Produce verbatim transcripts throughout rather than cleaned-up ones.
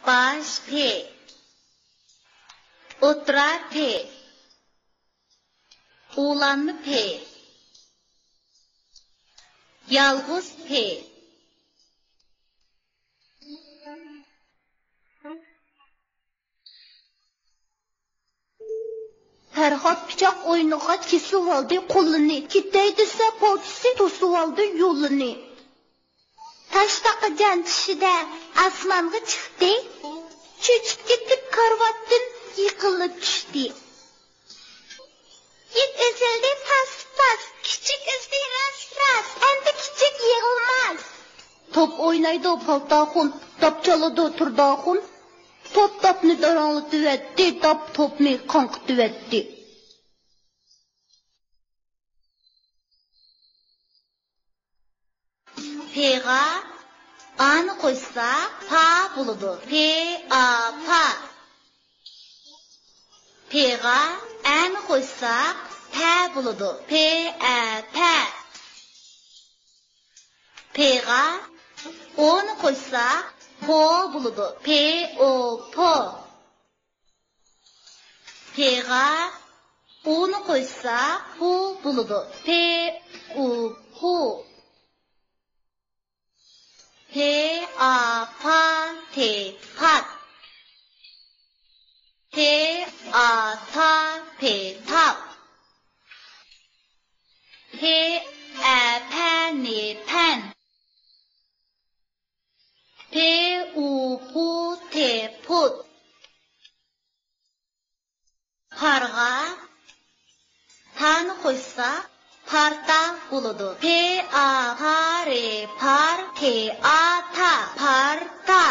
باش پې. ئوتتۇرا پې. ئۇلانما پې. يالغۇز پې. پەرھات پىچاق ئوينىغاچ كېسىۋالدى قولىنى، كېتەي دېسە پوچىسى توسۇۋالدى يولىنى. تاشپاقا جان چۈشىدە ئاسمانغا چىقتى، چۆچۈپ كېتىپ كارىۋاتتىن يىقىلىپ چۈشتى. يىپ ئۈزۈلدى پاس-پاس، كۈچۈك ئۈزدى راس-راس، ئەمدى كۈچۈك يىغىلماس. توپ ئوينايدۇ پالتاخۇن، داپ چالىدۇ تۇرداخۇن. توپ داپنى داراڭلىتىۋەتتى، داپ توپنى قاڭقىتىۋەتتى. پېغا ئانى قوشساق پا بولىدۇ. پې ئا پا. پېغا ئەنى قوشساق پە بولىدۇ. پې ئە پە. پېغا ئونى قوشساق پو بولىدۇ. پې ئو پو. پېغا ئۇنى قوشسا پۇ بولىدۇ. پې ئۇ پۇ. پې ئا پا تې پات. تې ئا تا پې تاپ. پې ئە پە نې پەن. پې ئۇ پۇ تې پۇت. پارغا تانى قوشسا پارتا بولىدۇ. پې ئا پا رې پار، تې ئا تا، پارتا.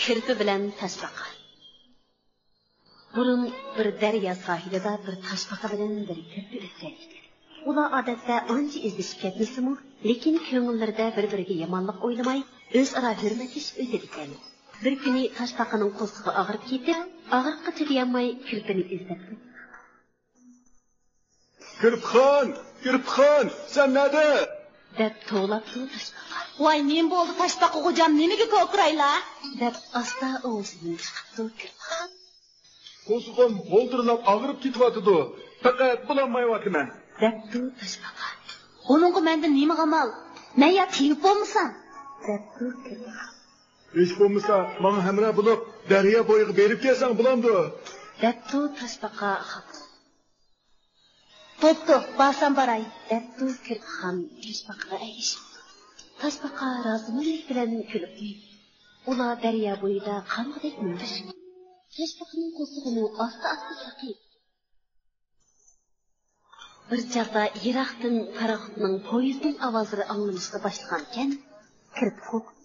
كىرپە بىلەن تاشپاقا. بۇرۇن بىر دەريا ساھىلىدا بىر تاشپاقا بىلەن بىر كىرپە ئۆسكەن ئىكەن. ئۇلار ئادەتتە ئانچە ئىزدىشىپ كەتمىسىمۇ، لېكىن كۆڭۈللىرىدە بىر-بىرىگە يامانلىق ئويلىماي، ئۆزئارا ھۆرمەتلىشىپ ئۆتىدىكەن. بىر كۈنى تاشپاقىنىڭ قورسىقى ئاغرىپ كېتىپ، ئاغرىققا چىدىيالماي كىرپىنى ئىزدەپ كەپتۇ. كىرپىخان! كىرپىخان! سەن نەدە؟ دەپ توۋلاپتۇ تاشپاقا. ۋاي، نېمە بولدى تاشپاقا غوجام، نېمىگە كوكۇرايلا؟ دەپ ئاستا ئاۋازىدىن چىقىپتۇ كىرپىخان. قورسىقىم غولدۇرلاپ ئاغرىپ كېتىۋاتىدۇ. پەقەت بولالمايۋاتىمەن. دەپتۇ تاشپاقا. ئۇنىڭغا مەندىن نېمە ئامال؟ مەن يا تېگىپ بولمىسام؟ دەپتۇ كىرپىخان. ھېچ بولمىسا ماڭا ھەمراھ بولۇپ دەريا بويىغا بېرىپ كەلسەڭ بولامدۇ؟ دەپتۇ تاشپاقا خاپا. بوپتۇ، بارسام باراي. دەپتۇ كىرپىخان تاشپاقىغا ئەگىشىپ. تاشپاقا رازىمەنلىك بىلەن كۈلۈپ قويدى. ئۇلار دەريا بويىدا قارىغۇدەك مۈڭگۈزۈپ. تاشپاقىنىڭ قورسىقىمۇ ئاستا-ئاستا ساقىيىپ. بىر چاغدا يىراقتىن پاراخوتنىڭ، پويىزنىڭ ئاۋازلىرى ئاڭلىنىشقا باشلىغانىكەن، كىرپىخان قوقۇپ،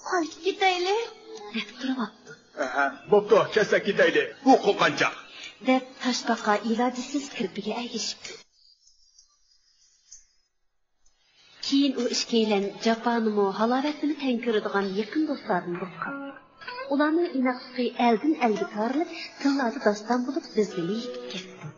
قايتىپ كېتەيلى دەپ تۇرۇۋاپتۇ. ئەھە، بوپتۇ، كەتسەك كېتەيلى، بۇ قورققانچاق. دەپ تاشپاقا ئىلاجسىز كىرپىگە ئەگىشىپتۇ. كېيىن ئۇ ئىككىيلەن جاپانىمۇ، ھالاۋەتنىمۇ تەڭ كۆرىدىغان يېقىن دوستلاردىن بولۇپ قالدى. ئۇلارنىڭ ئىناقلىقى ئەلدىن ئەلگە تارىلىپ، تىللاردا داستان بولۇپ زىلزىلە يېتىپ كەتتى.